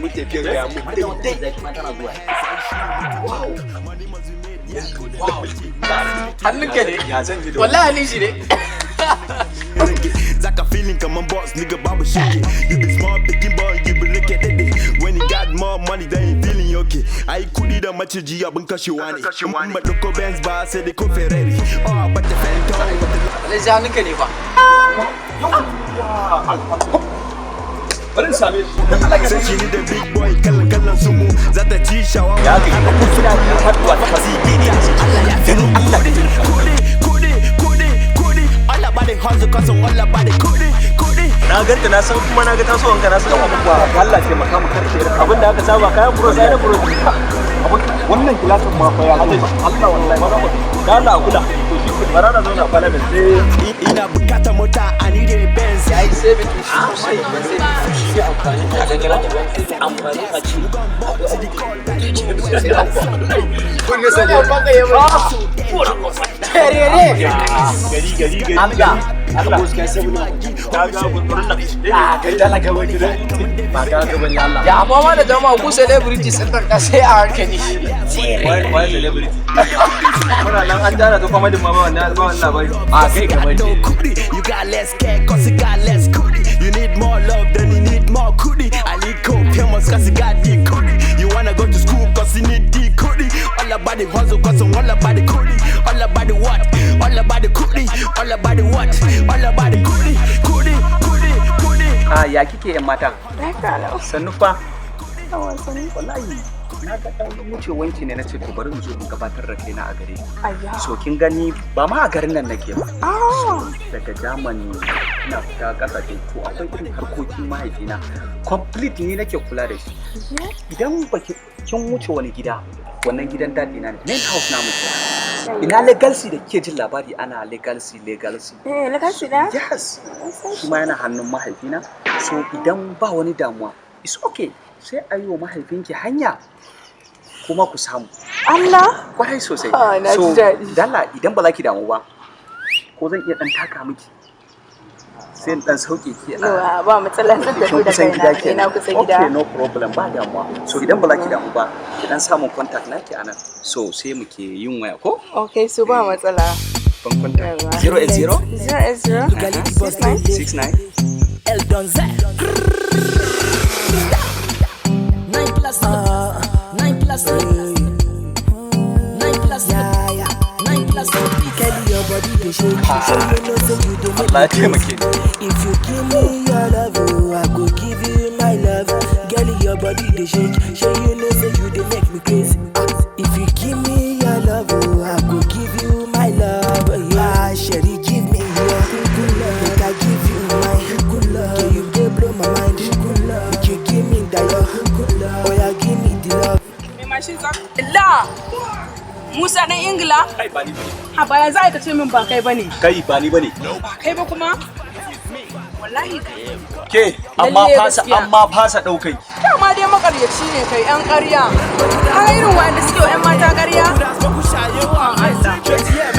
Mu tafiyar ga mu daidai. Tana zuwa. Wow. Hannunka ne. Ya zan ji da Wallahi hannun shi ne. Zaka feeling kaman boss, nigga, babu shege. You be small pikin boy, you be rike dede. When you got more money, then you feeling okay. Ai kudi da maciji abin kashewa ne. In ba ɗauko Benz ba, sai dai ko Ferrari. Oh, but the Phantom. Alhaji, hannunka ne fa. Bari in same shi. Sai shi ni da big boy, kallon kallon sumu. Za ta ci shawa. Ya ga ina haɗuwa ta Allah ya fi kudi, kudi, kudi, kudi, kudi. All about the hustle, 'cause I'm all about the kudi, kudi. Na ganta, na san kuma na ga tasowanka, na san abubuwa. Allah taimaka mu karshe abin da aka saba, kayan bro sai na bro. Wannan gilasin ma fa ya Allah, wallahi. Da Allah a kula. To shi ku bara na zauna parliament sai Ina bukata mota, I need a Benz. Ya yi saving din shi sosai. Shi ne amfani a gagara, amfani a ci. Kun ga sani. Terere. Gari gari gari. Allah. Allah. Allah. Ta ga gudurin nan. A kai talaka ba gidan ba ka ga bane, Allah. Ya amma ma da jama'a, ku celebrities sun tarka sai a hankali. Wai wai celebrity muna nan an tara ta comedy ma, ba wannan, ba wannan labari. A kai kamar No kudi, you got less care 'cause you got less kudi. You need more love, then you need more kudi. Aliko famous 'cause you got the kudi. You wanna go to school 'cause you need the kudi. All about the hustle 'cause I'm all about the kudi. All about the what? All about the kudi. All about the what? All about the kudi, kudi, kudi, kudi. A ya kike, yan mata? Lafiya lau. Sannu fa. Yawa, sannu. Wallahi na ga dan wucewanki ne, na ce to bari in zo in gabatar da kaina a gare ki. Ayya. So kin gani, ba ma a garin nan nake ba. Ah. Daga Germany ina fita kasashe. To akwai irin harkokin mahaifina complete ni nake kula da shi. Idan baki kin wuce wani gida, wannan gidan daɗi na ne, main house namu kenan. Ina legacy da kike jin labari, ana legacy, legacy. Eh, legacy da? Yes, shi ma yana hannun mahaifina. So idan ba wani damuwa, it's okay, sai a yi wa mahaifinki hanya kuma ku samu. Allah. Kwarai sosai. Ah, na ji So daɗi. Dalla idan ba za ki damu ba, ko zan iya dan taka miki, sai in dan sauke ki a Yawa, ba matsala, zan kin tafi da kusan gida kaina. kenan. Ina kusa gida. Okay, no problem, ba damuwa. So idan ba za ki damu ba, ki dan samun contact naki anan, so sai muke yin waya ko. Okay, so ba matsala. Ban contact. Yawa. 080 080 69 69 El Donze. 9 plus 9 plus 9 plus 9 plus. Kelly, your body dey shake. Sure you know say you dey make Allah ya me taimake ni. If you give me your love, oh, I go give you my love. Girl, your body dey shake. Sure you know say you dey make me crazy. If you give me your love, oh, I go give you my love. Yeah, Sherry, give me your good love. Make I give you my good love. Yeah, you dey blow my mind. Good love. Make you give me that your good love. Oh yeah, give me the love. Mai mashin za La! Musa dan Ingila? Kai, ba ni bane. Ha ba, yanzu aka ce min ba kai bane. Kai, ba ni bane. Ba kai ba kuma? Wallahi kai. Ke, amma Lalle fasa gaskiya. amma fasa daukai. Dama dai makaryaci ne kai, yan ƙarya. Ka irin wanda suke wa 'yan mata ƙarya? Allah.